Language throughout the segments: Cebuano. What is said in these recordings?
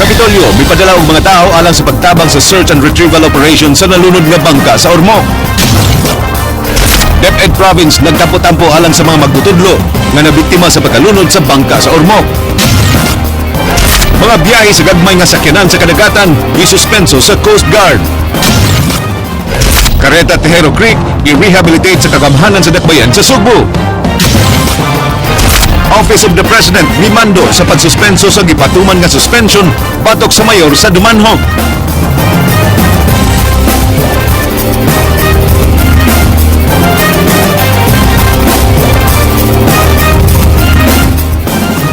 Kapitolyo, mipadala og mga tao alang sa pagtabang sa search and retrieval operation sa nalunod nga bangka sa Ormoc. DepEd Province nagtampo-tampo alang sa mga magtutudlo nga nabiktima sa pagkalunod sa bangka sa Ormoc. Mga biyahe sa gagmay nga sakyanan sa kadagatan gisuspenso sa Coast Guard. Kareta Tejero Creek i-rehabilitate sa kagamhanan sa dakbayan sa Sugbo. Office of the President mimando sa pagsuspenso sa gipatuman nga suspension batok sa mayor sa Dumanjug.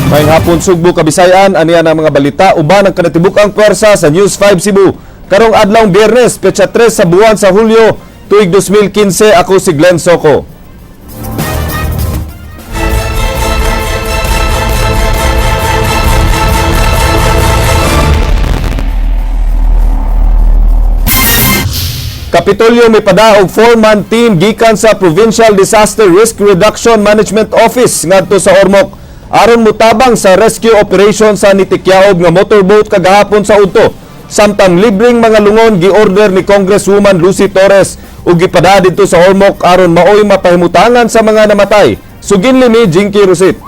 Maayong hapon, Sugbo, Kabisayan, aniya na mga balita uban ang kanatibuk-ang pwersa sa News 5 Cebu. Karong adlawng Biyernes, petsa 3 sa buwan sa Hulyo, tuig 2015, ako si Glenn Soco. Kapitolyo, may padaog four-man team gikan sa Provincial Disaster Risk Reduction Management Office ngadto sa Ormoc aron mutabang sa rescue operation sa nitikyaob nga motorboat kagahapon sa udto. Samtang libreng mga lungon gi-order ni Congresswoman Lucy Torres ug gipada didto sa Ormoc aron maoy mapahimutangan sa mga namatay. Suginli ni Jinky Rosit.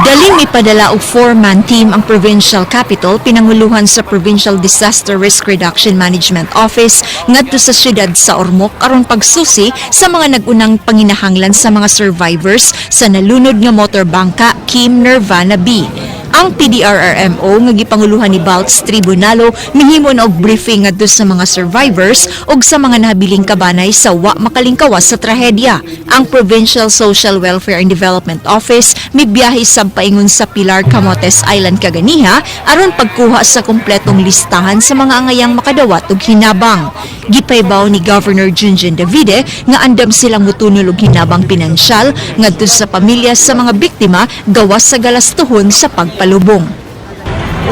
Daling ipadala og four-man team ang Provincial Capitol pinanguluhan sa Provincial Disaster Risk Reduction Management Office ngadto sa siyudad sa Ormoc aron pagsusi sa mga nag-unang panginahanglan sa mga survivors sa nalunod nga motor bangka Kim Nirvana B. Ang PDRRMO nga gipanguluhan ni Balts Tribunalo mihimo na og briefing ngadto sa mga survivors ug sa mga nahabiling kabanay sa wa makalingkawas sa trahedya. Ang Provincial Social Welfare and Development Office mibiyahe sab paingon sa Pilar, Camotes Island kaganiha aron pagkuha sa kumpletong listahan sa mga angayang makadawat og hinabang. Gipaybaw ni Governor Junjun Davide nga andam silang mutunol og hinabang pinansyal ngadto sa pamilya sa mga biktima gawas sa galastuhon sa pagpalubong.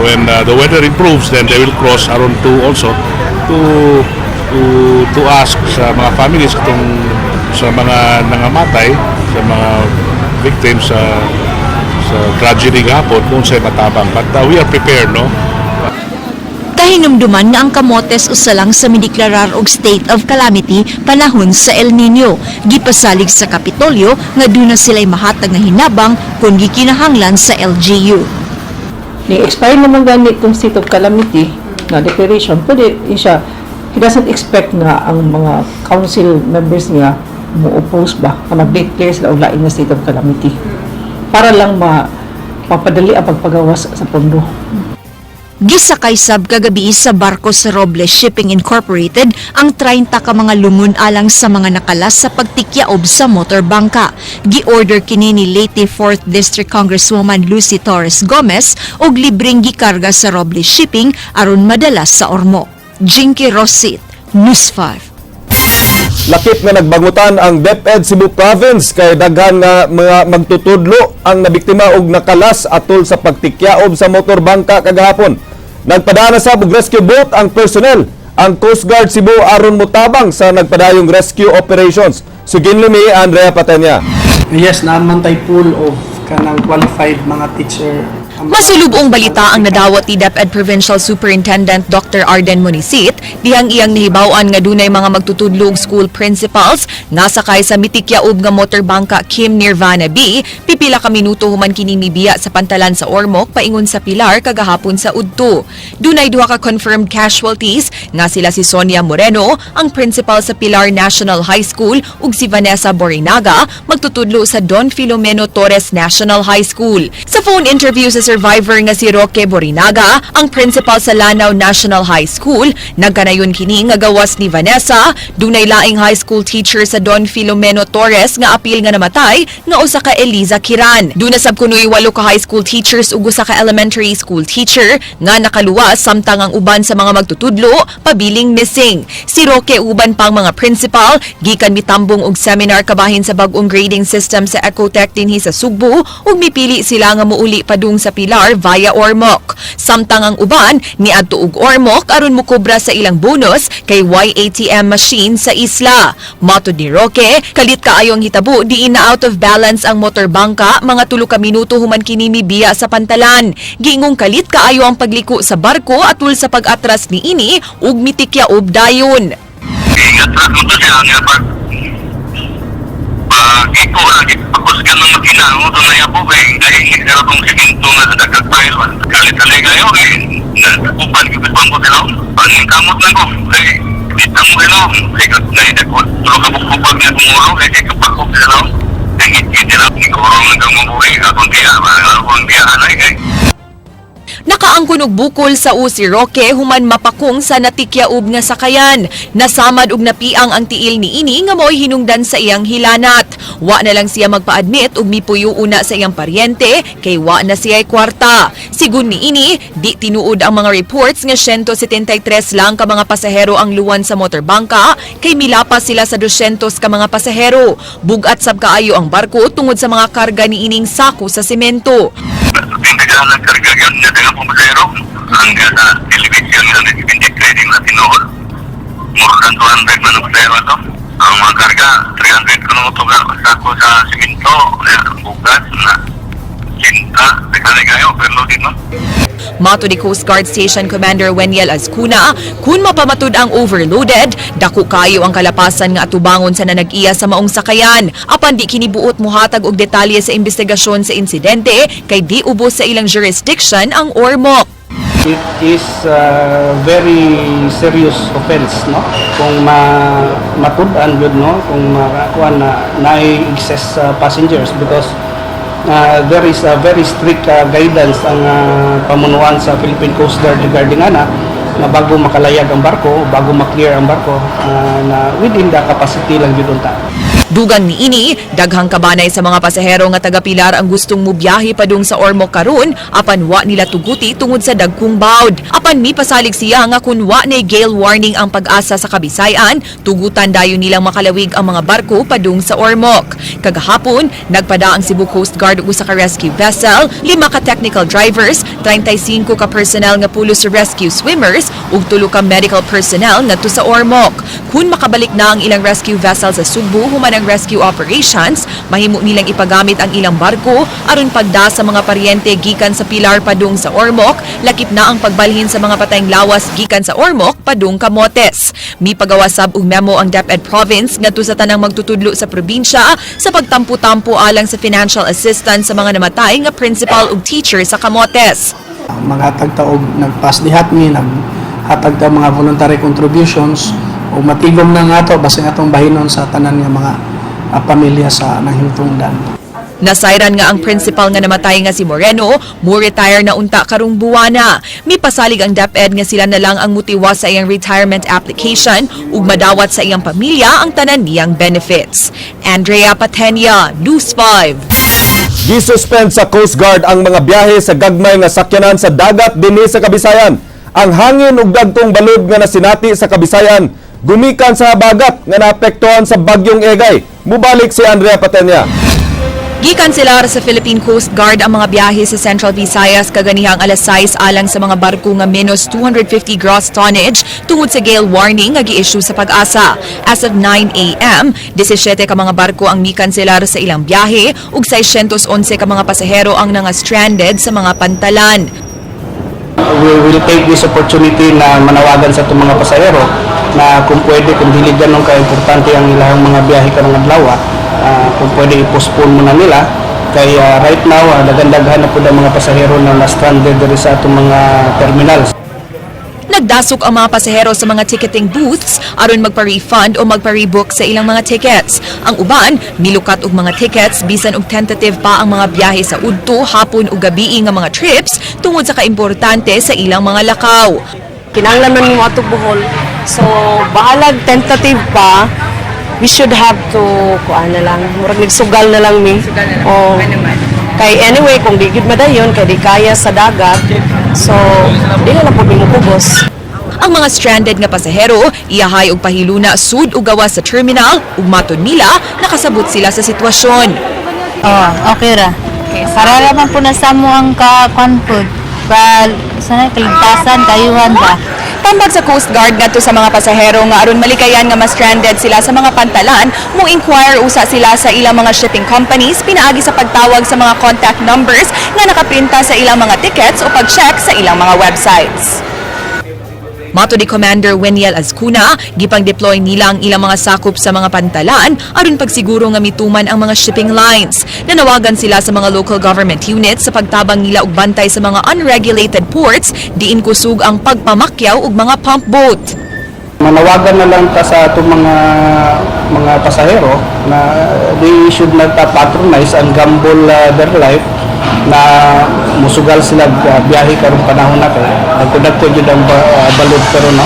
When the weather improves, then they will cross aron to also to ask sa mga families itong sa mga nangamatay, sa mga victims sa tragedy gahapon kung sa matabang. But we are prepared, no? Kahinumduman nga ang Camotes usa lang sa mideklarar og state of calamity panahon sa El Nino. Gipasalig sa Kapitolyo nga duna sila'y mahatag nga hinabang kung gikinahanglan sa LGU. Ni-expire naman gani itong state of calamity na declaration, pwede yun siya, he doesn't expect nga ang mga council members niya mo-oppose ba, na mag-declare sila og lain nga state of calamity. Para lang mapadali ang pagpagawas sa pondo. Gisakay sab kagabi sa barko sa Robles Shipping Incorporated ang 30 ka mga lungon alang sa mga nakalas sa pagtikyaob sa motor bangka. Gi-order kini ni Leyte 4th District Congresswoman Lucy Torres Gomez og libreng gikarga sa Robles Shipping aron madala sa Ormoc. Jinky Rosit, News 5. Lakip nga nagbangutan ang DepEd Cebu Province kay daghan nga mga magtutudlo ang nabiktima og nakalas atol sa pagtikyaob sa motor bangka kagahapon. Nagpadana sa og rescue boat ang personnel ang Coast Guard Cebu aron motabang sa nagpadayong rescue operations. Suginli mi Andrea Patenya. Yes, naa man tay pool of kanang qualified mga teacher. Masulubong balita ang nadawat ni DepEd Provincial Superintendent Dr. Arden Monisit dihang iyang nahibaw-an nga dunay mga magtutudlo ug school principals nga sakay sa mitikyaob nga motor bangka Kim Nirvana B pipila ka minuto human kini mibiya sa pantalan sa Ormoc paingon sa Pilar kagahapon sa udto. Dunay duha ka confirmed casualties nga sila si Sonia Moreno, ang principal sa Pilar National High School, ug si Vanessa Borinaga, magtutudlo sa Don Filomeno Torres National High School. Sa phone interview sa survivor nga si Roque Borinaga, ang principal sa Lanao National High School, nagkanayon kini nga gawas ni Vanessa, dunay laing high school teacher sa Don Filomeno Torres nga apil nga namatay nga usa ka Eliza Kiran. Duna sab kunoy walo ka high school teachers ug usa ka elementary school teacher nga nakaluwas samtang ang uban sa mga magtutudlo pabiling missing. Si Roque uban pang mga principal gikan mitambong og seminar kabahin sa bag-ong grading system sa Ecotech dinhi sa Sugbo ug mipili sila nga muuli padung sa Pilar via Ormoc. Samtang ang uban niadto og Ormoc aron mokobra sa ilang bonus kay YATM machine sa isla. Matod ni Roque, kalit kaayo ang hitabo diin na out of balance ang motor bangka mga 3 ka minuto human kini mibiya sa pantalan. Giingong kalit kaayo ang pagliko sa barko atul sa pag-atras niini ug mitikyaob dayon. Ingat mo to siya nga pag iko na gipagkusgan ng makina mo to na yabo kay dahil sila tong siminto nga sa dagkag pile ba kalit kayo kay nagkupan gipang ko sila paningkamot lang ko kay kita mo sila kay naidagko tulo ka bukbag nga kumulo kay kay kapakop sila kay ngit sila ni kurong hanggang mabuhi akong tiya akong tiya anay kay. Nakaangkon og bukol sa si Roque human mapakong sa natikyaob nga sakayan. Nasamad og napiang ang tiil niini nga mao'y hinungdan sa iyang hilanat. Wa na lang siya magpa-admit ug mipuyo una sa iyang paryente kay wa na siya'y kwarta. Sigun niini, di tinuod ang mga reports nga 173 lang ka mga pasahero ang luwan sa motorbangka kay milapas sila sa 200 ka mga pasahero. Bugat sab kaayo ang barko tungod sa mga karga niining sako sa semento. Tindagan ng karga yun nga dagang pumasero hanggang sa television nga nag-23 na tinuod. More than 200 man ang pasero ito. Ang mga karga, 300 kuno ito sako sa siminto, bugas na sinta, daghan kayo, pero din no. Matod ni Coast Guard Station Commander Weniel Azcuna, kung mapamatud ang overloaded, dako kayo ang kalapasan nga atubangon sa nanag-iya sa maong sakayan. Apan di kinibuot muhatag og detalye sa investigasyon sa insidente kay di ubos sa ilang jurisdiction ang Ormoc. It is a very serious offense, no? Kung matud-an yun, no? Kung makakuha na naay excess passengers because there is a very strict guidance ang pamunuan sa Philippine Coast Guard regarding ana na bago makalayag ang barko, bago ma-clear ang barko, na within the capacity lang yun unta. Dugang niini, daghang kabanay sa mga pasahero nga taga Pilar ang gustong mubiyahe padung sa Ormoc karon apan wa nila tuguti tungod sa dagkong bawd. Apan mipasalig siya nga kun wa nay gale warning ang PAGASA sa Kabisayan, tugutan dayon nilang makalawig ang mga barko padung sa Ormoc. Kagahapon, nagpada ang Cebu Coast Guard og usa ka rescue vessel, lima ka technical drivers, 35 ka personnel nga pulos sa rescue swimmers ug 3 ka medical personnel ngadto sa Ormoc. Kun makabalik na ang ilang rescue vessel sa Sugbo human ang rescue operations, mahimo nilang ipagamit ang ilang barko aron pagda sa mga paryente gikan sa Pilar padung sa Ormoc, lakip na ang pagbalhin sa mga patayng lawas gikan sa Ormoc padung Camotes. Mipagawa sab og memo ang DepEd Province ngadto sa tanang magtutudlo sa probinsya sa pagtampo-tampo alang sa financial assistance sa mga namatay nga principal ug teacher sa Camotes. Maghatag ta og nag-pass the hat mi, naghatag ta mga voluntary contributions o matigom na nga to basin atong bahinon sa tanan nga mga pamilya sa nahimtungdan. Nasayran nga ang principal nga namatay nga si Moreno, mo retire na unta karong buwana. Mipasalig ang DepEd nga sila na lang ang mutiwa sa iyang retirement application ug madawat sa iyang pamilya ang tanan niyang benefits. Andrea Patenia, News 5. Gisuspend sa Coast Guard ang mga biyahe sa gagmay nga sakyanan sa dagat dinhi sa Kabisayan. Ang hangin ug dagkong balod nga nasinati sa Kabisayan gumikan sa habagat nga naapektuhan sa bagyong Egay. Mubalik si Andrea Patenya. Gikanselar sa Philippine Coast Guard ang mga biyahe sa Central Visayas kaganihang alas 6 alang sa mga barko nga minus 250 gross tonnage tungod sa gale warning nga gi-issue sa PAGASA. As of 9 a.m., 17 ka mga barko ang mikanselar sa ilang biyahe ug 611 ka mga pasahero ang nanga stranded sa mga pantalan. We will take this opportunity na manawagan sa itong mga pasahero na kung pwede, kung dili ganun ka-importante ang ilang mga biyahe karong adlaw, kung pwede i-postpone muna nila kay right now, daghan-daghan na pud ang mga pasahero na na-stranded diri sa atong mga terminals. Nagdasok ang mga pasahero sa mga ticketing booths aron magpa-refund o magpa-rebook sa ilang mga tickets. Ang uban, milukat og mga tickets bisan og tentative pa ang mga biyahe sa udto, hapon ug gabii nga mga trips tungod sa kaimportante sa ilang mga lakaw. Kinahanglan man mo atong Bohol. So, bahalag tentative pa, we should have to kuan na lang, murag nagsugal na lang mi. Sugal na lang. Oh. Kay anyway, kung di gyud madayon, kay di kaya sa dagat. So, di na lang pud mi mopugos. Ang mga stranded nga pasahero, iyahay og pahiluna sud o gawas sa terminal ug matud nila nakasabot sila sa sitwasyon. Oh, okay ra. Para naman po na sa mo ang ka kwan po. Pa, sana kaligtasan, kayuhan ba? Tambag sa Coast Guard ngadto sa mga pasahero nga aron malikayan nga ma-stranded sila sa mga pantalan, mo inquire usa sila sa ilang mga shipping companies pinaagi sa pagtawag sa mga contact numbers nga nakaprinta sa ilang mga tickets o pag-check sa ilang mga websites. Mato ni Commander Weniel Azcuna, gipang-deploy nila ang ilang mga sakop sa mga pantalan aron pagsiguro nga mituman ang mga shipping lines. Nanawagan sila sa mga local government units sa pagtabang nila og bantay sa mga unregulated ports diin kusog ang pagpamakyaw og mga pump boat. Manawagan na lang ta sa atong mga pasahero na they should not patronize and gamble their life na musugal sila biyahe karong panahon na kay dagko-dagko jud ang balod pero no.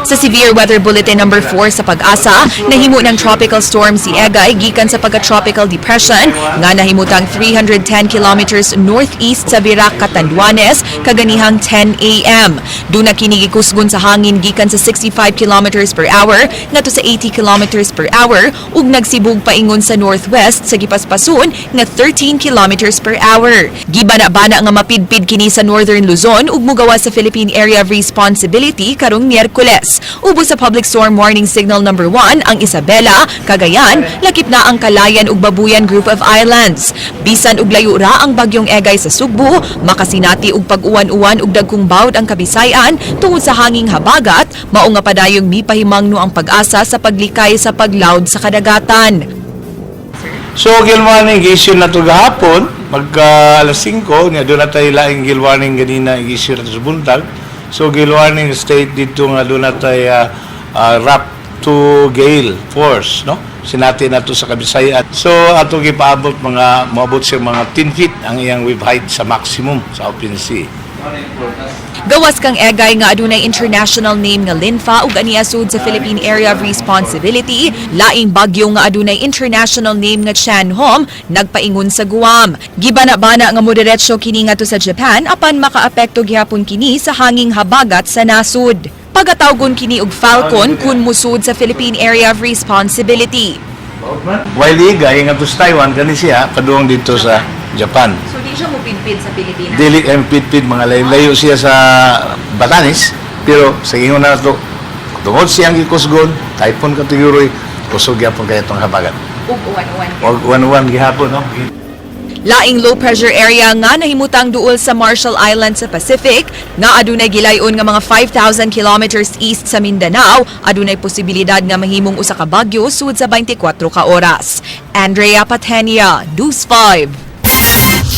Sa Severe Weather Bulletin number 4 sa Pag-asa, nahimo ng tropical storm si Egay gikan sa pagka-tropical depression nga nahimutang 310 kilometers northeast sa Virac, Catanduanes kaganihang 10 a.m. Duna kini gikusgon sa hangin gikan sa 65 kilometers per hour ngadto sa 80 kilometers per hour ug nagsibog paingon sa northwest sa gipaspason nga 13 kilometers per hour. Gibana-bana nga mapidpid kini sa Northern Luzon ug mugawas sa Philippine Area of Responsibility karong Miyerkules. Ubos sa Public Storm Warning Signal number 1 ang Isabela, Cagayan, lakip na ang Calayan ug Babuyan Group of Islands. Bisan og layo ra ang bagyong Egay sa Sugbo, makasinati og pag-uwan-uwan ug dagkong bawd ang Kabisayan tungod sa hanging habagat, mao nga padayong mipahimangno ang Pag-asa sa paglikay sa paglawd sa kadagatan. So, gale warning issue na to gahapon, magka alas 5, niya duna tay laing gale warning ganina issue na to sa buntag. So, gale warning state dito nga duna tay RAP 2 gale force, no? Sinati na to sa Kabisayan. So, ato gipaabot mga moabot siya mga 10 feet ang iyang wave height sa maximum sa open sea. Gawas kang Egay nga adunay international name nga Linfa ug ania sud sa Philippine Area of Responsibility, laing bagyo nga adunay international name nga Chan-hom nagpaingon sa Guam. Gibana-bana nga modiretso kini ngadto sa Japan apan makaapekto gihapon kini sa hanging habagat sa nasud. Pagatawgon kini og Falcon kun musud sa Philippine Area of Responsibility. While Egay nga to sa Taiwan kani siya padung dito sa Japan. So di siya mupidpid sa Pilipinas. Dili ang pidpid mga layo siya sa Batanes, pero sa ingon na to tungod siyang gikusgon typhoon category, kusog gyapon kay itong habagat Ug uwan-uwan. og uwan-uwan gihapon, no. Laing low pressure area nga nahimutang duol sa Marshall Islands sa Pacific nga adunay gilayon nga mga 5,000 kilometers east sa Mindanao, adunay posibilidad nga mahimong usa ka bagyo sud sa 24 ka oras. Andrea Patenia, News 5.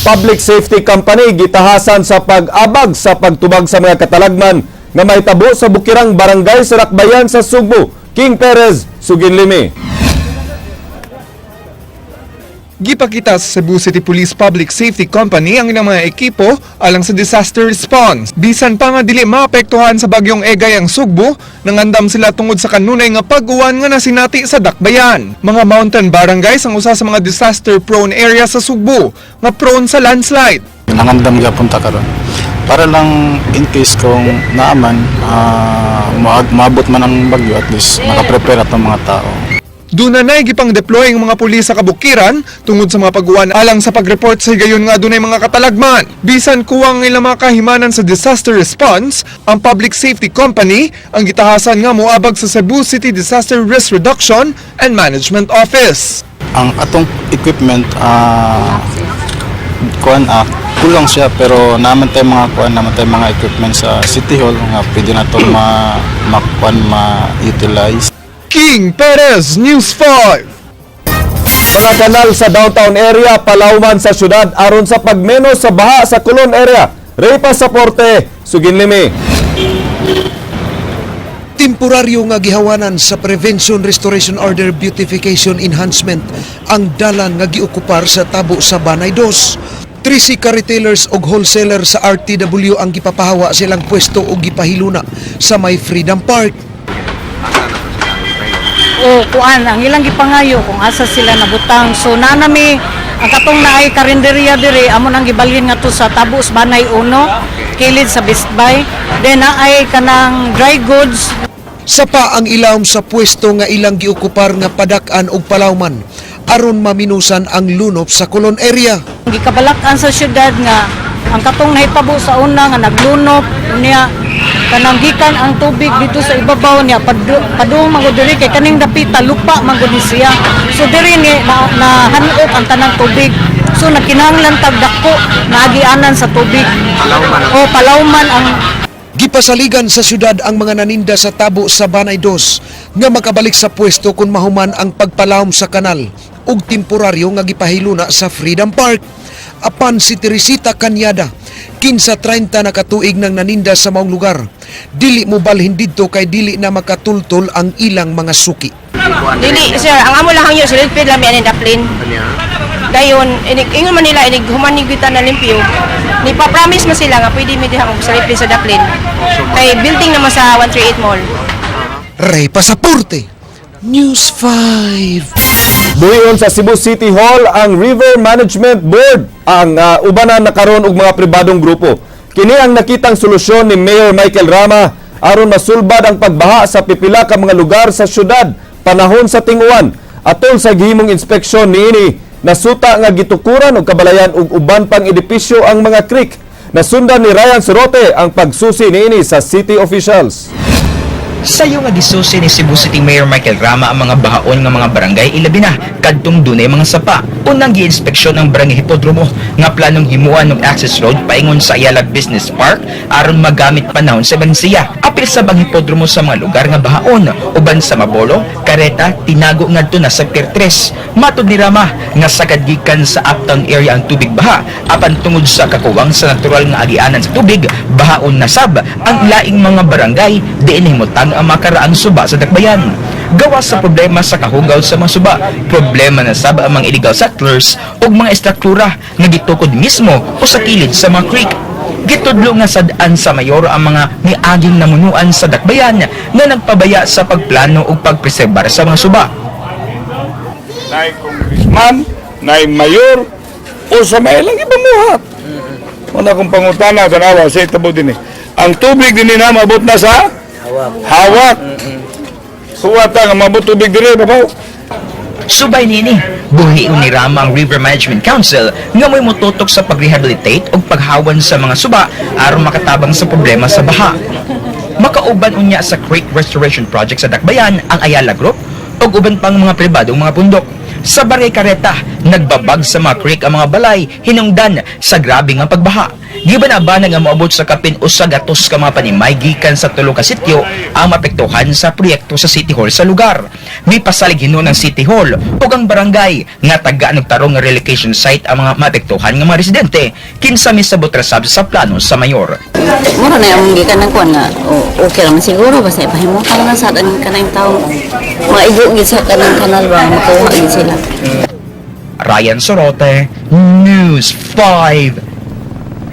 Public Safety Company gitahasan sa pag-abag sa pagtubag sa mga katalagman nga mahitabo sa Bukirang Barangay sa Dakbayan sa Sugbo. King Perez, Suginlimi. Gipakita sa Cebu City Police Public Safety Company ang ilang mga ekipo alang sa disaster response. Bisan pa nga dili maapektuhan sa bagyong Egay ang Sugbo, nangandam sila tungod sa kanunay nga pag-uwan nga nasinati sa Dakbayan. Mga mountain barangays ang usa sa mga disaster-prone area sa Sugbo nga prone sa landslide. Nangandam gyapon ta karon. Para lang in case kung naaman, maabot man ang bagyo, at least nakaprepare atong mga tao. Duna na gipang deploy ang mga pulis sa kabukiran tungod sa mga pag-uwan alang sa pag-report sa higayon nga adunay mga katalagman. Bisan kuwang ilang mga kahimanan sa disaster response, ang Public Safety Company ang gitahasan nga moabag sa Cebu City Disaster Risk Reduction and Management Office. Ang atong equipment, kuan kulang siya, pero naman tayo mga kuan, naman tayo mga equipment sa City Hall nga pwede na to ma, ma kuan, ma-utilize. King Perez, News 5. Mga kanal sa downtown area, palawman sa syudad aron sa pagmenos sa baha sa Colon area. Ray Pasaporte, Suginlimi. Temporaryo nga gihawanan sa Prevention Restoration Order Beautification Enhancement ang dalan nga giokupar sa tabo sa Banay Dos. 13 ka retailers og wholesaler sa RTW ang gipapahawa silang pwesto og gipahiluna sa may Freedom Park. O kuan ang ilang gipangayo kung asa sila nabutang, so nanami ang katong naay karinderya diri, amo nang gibalhin ngadto sa Tabos Banay Uno, kilid sa Best Buy, then naay kanang dry goods. Sapa ang ilawom sa pwesto nga ilang giokupar nga padak-an og palawman. aron maminusan ang lunop sa Colon area. Gikabalak-an sa syudad nga ang katong nahitabo sa una nga naglunop unya kanang gikan ang tubig dito sa ibabaw niya padung man gud diri kay kaning dapita lupa man gud ni siya. So diri ni na, nahanok ang tanang tubig. So nagkinahanglan tag dako nga agianan sa tubig. O palawman ang. Gipasaligan sa syudad ang mga naninda sa Tabo sa Banay Dos nga makabalik sa pwesto kung mahuman ang pagpalawom sa kanal ug temporaryo nga gipahiluna sa Freedom Park. Apan si Teresita Kanyada, kinsa 30 na katuig nang naninda sa maong lugar, dili mo balhin didto kay dili na makatultol ang ilang mga suki. Dili sir, ang amo lang hangyo silid lang mi ani daplin. Dayon inig ingon man nila inig human ni kita na limpyo. Ni pa-promise man sila nga pwede mi diha og silid sa daplin. Kay building naman sa 138 Mall. Ray Pasaporte, News 5. Buhion sa Cebu City Hall ang River Management Board ang ubanan na karon og mga pribadong grupo. Kini ang nakitang solusyon ni Mayor Michael Rama aron masulbad ang pagbaha sa pipila ka mga lugar sa syudad panahon sa tinguan. Atol sa gihimong inspeksyon niini, nasuta nga gitukuran og kabalayan ug uban pang edipisyo ang mga creek. Nasundan ni Ryan Sorote ang pagsusi niini sa city officials. Sayo nga gisusi ni Cebu City Mayor Michael Rama ang mga bahaon nga mga barangay, ilabi na kadtong dunay mga sapa. Unang giinspeksyon ang Barangay Hipodromo nga planong himuan og access road paingon sa Ayala Business Park aron magamit panahon sa emerhensiya. Apil sa bang hipodromo sa mga lugar nga bahaon uban sa Mabolo, Kareta, Tinago ngadto na sa Pier 3. Matod ni Rama nga sagad gikan sa uptown area ang tubig baha, apan tungod sa kakuwang sa natural nga agianan sa tubig, bahaon na sab ang laing mga barangay diin himutang ang makaraang suba sa dakbayan. Gawas sa problema sa kahugaw sa mga suba, problema na sab ang mga illegal settlers ug mga estruktura nga gitukod mismo o sa kilid sa mga creek. Gitudlo nga sad-an sa mayor ang mga miaging namunuan sa dakbayan nga nagpabaya sa pagplano ug pagpreserbar sa mga suba. Nay congressman, nay mayor, o sa may ilang ipamuhat. Una kong pangutana, tanawa, sa itabo din eh. Ang tubig din na mabot na sa hawak. Suwata nga mabot tubig din eh, babaw. Subay nini, buhion ni Rama ang River Management Council nga mo'y motutok sa pagrehabilitate ug paghawan sa mga suba aron makatabang sa problema sa baha. Makauban unya sa Creek Restoration Project sa Dakbayan ang Ayala Group ug uban pang mga pribadong mga pundok. Sa Barangay Kareta, nagbabag sa mga creek ang mga balay hinungdan sa grabe nga pagbaha. Gibanabana nga moabot sa kapin 100 ka mga panimay gikan sa tulo ka sityo ang maapektuhan sa proyekto sa City Hall sa lugar. May pasalig hinuon ng City Hall ug ang barangay nga tagaan og tarong nga relocation site ang mga maapektuhan nga mga residente, kinsa misabot ra sab sa plano sa mayor. Mura na yung gikan ng kuan nga okay raman siguro basta ipahimutang na sa kanang kanang taong maigo gid sa kanang kanal ba makuha gid sila. Ryan Sorote, News 5.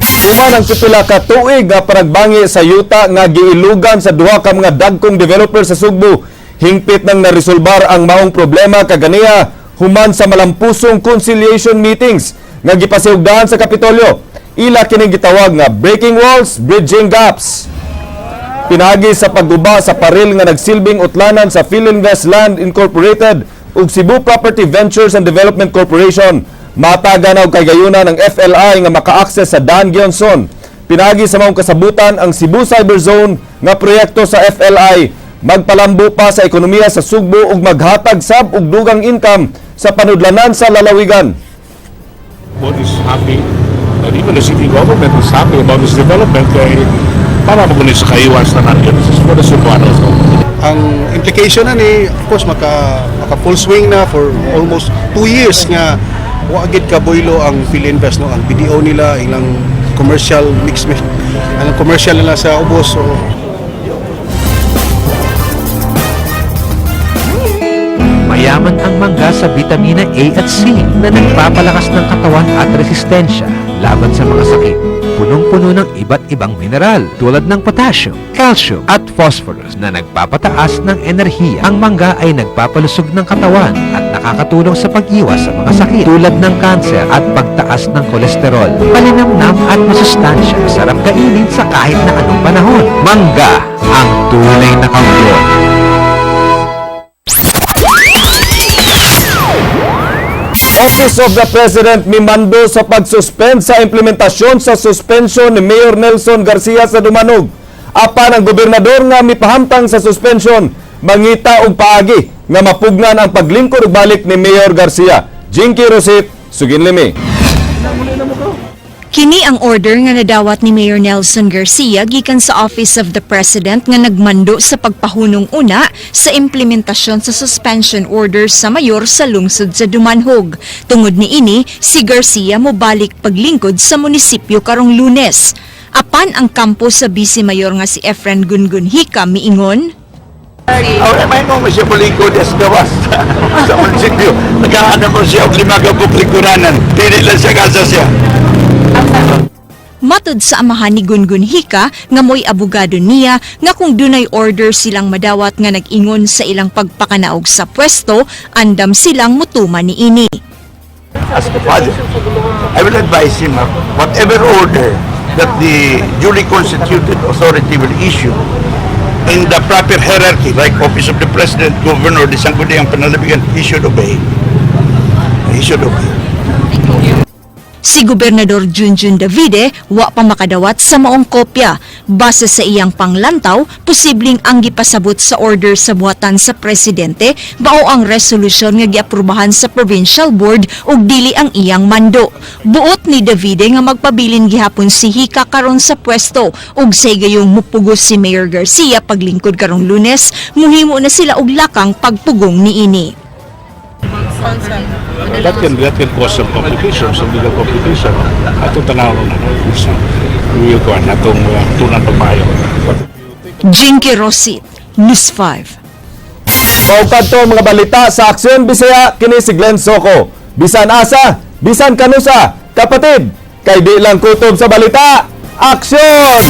Human ang pipila ka tuig nga panagbangi sa yuta nga giilugan sa duha ka mga dagkong developer sa Sugbo, hingpit nang naresolbar ang maong problema kaganiya human sa malampusong conciliation meetings nga gipasiugdahan sa Kapitolyo. Ila kining gitawag nga Breaking Walls, Bridging Gaps. Pinagi sa pagguba sa paril nga nagsilbing utlanan sa Philinvest Land Incorporated ug Cebu Property Ventures and Development Corporation, mataga na og kagayunan ng FLI nga maka-access sa Dan Gionson. Pinagi sa maong kasabutan, ang Cebu Cyber Zone nga proyekto sa FLI magpalambo pa sa ekonomiya sa Sugbo ug maghatag sab og dugang income sa panudlanan sa lalawigan. What is happy, and even the city government is happy about this development kay para magunin sa kaiwas na natin. This is for the Cebuanos. Ang implication na ni, of course, maka full swing na for almost 2 years nga wa gid ka boylo ang Philinvest, no, ang BDO nila, ilang commercial mix, ang commercial nila sa ubos, so. Mayaman ang mangga sa bitamina A at C na nagpapalakas ng katawan at resistensya laban sa mga sakit. Punong-puno ng iba't ibang mineral tulad ng potassium, calcium at phosphorus na nagpapataas ng enerhiya. Ang mangga ay nagpapalusog ng katawan at nakakatulong sa pag-iwas sa mga sakit tulad ng kanser at pagtaas ng kolesterol. Malinamnam at masustansya, sarap kainin sa kahit na anong panahon. Mangga, ang tunay na kampiyon. Office of the President mimando sa pagsuspend sa implementasyon sa suspension ni Mayor Nelson Garcia sa Dumanjug. Apan ang gobernador nga mipahamtang sa suspension mangita og paagi nga mapugnan ang paglingkod ug balik ni Mayor Garcia. Jinky Rosit, Suginlimi. Kini ang order nga nadawat ni Mayor Nelson Garcia gikan sa Office of the President nga nagmando sa pagpahunong una sa implementasyon sa suspension order sa mayor sa lungsod sa Dumanjug. Tungod niini, si Garcia mobalik paglingkod sa munisipyo karong Lunes. Apan ang kampo sa Vice Mayor nga si Efren Gungun Hika miingon, Ahora may mo siya molingkod sa gawas sa munisipyo. Naghahanap mo siya og lima ka publikuranan. Dili lang siya kasa siya. Matud sa amahan ni Gungun Hika nga mo'y abogado niya nga kung dunay order silang madawat nga nag-ingon sa ilang pagpakanaog sa pwesto, andam silang mutuman niini. As the father, I will advise him, whatever order that the duly constituted authority will issue in the proper hierarchy, like Office of the President, Governor, the Sangguniang Panlalawigan, he should obey. He should obey. Si Gobernador Junjun Davide wa pa makadawat sa maong kopya. Base sa iyang panglantaw, posibleng ang gipasabot sa order sa buhatan sa presidente mao ang resolusyon nga giaprubahan sa provincial board ug dili ang iyang mando. Buot ni Davide nga magpabilin gihapon si Hika karon sa pwesto ug sa gayong mupugos si Mayor Garcia paglingkod karong Lunes, muhimo na sila og lakang pagpugong niini. That can cause some complications, some legal complication. Atong tanaw na so, we will go atong tunan pagmaayo. Jinky Rosit, News 5. Mao kadto ang mga balita sa Aksyon Bisaya, kini si Glenn Soco. Bisan asa, bisan kanusa, kapatid, kay di lang kutob sa balita. Aksyon!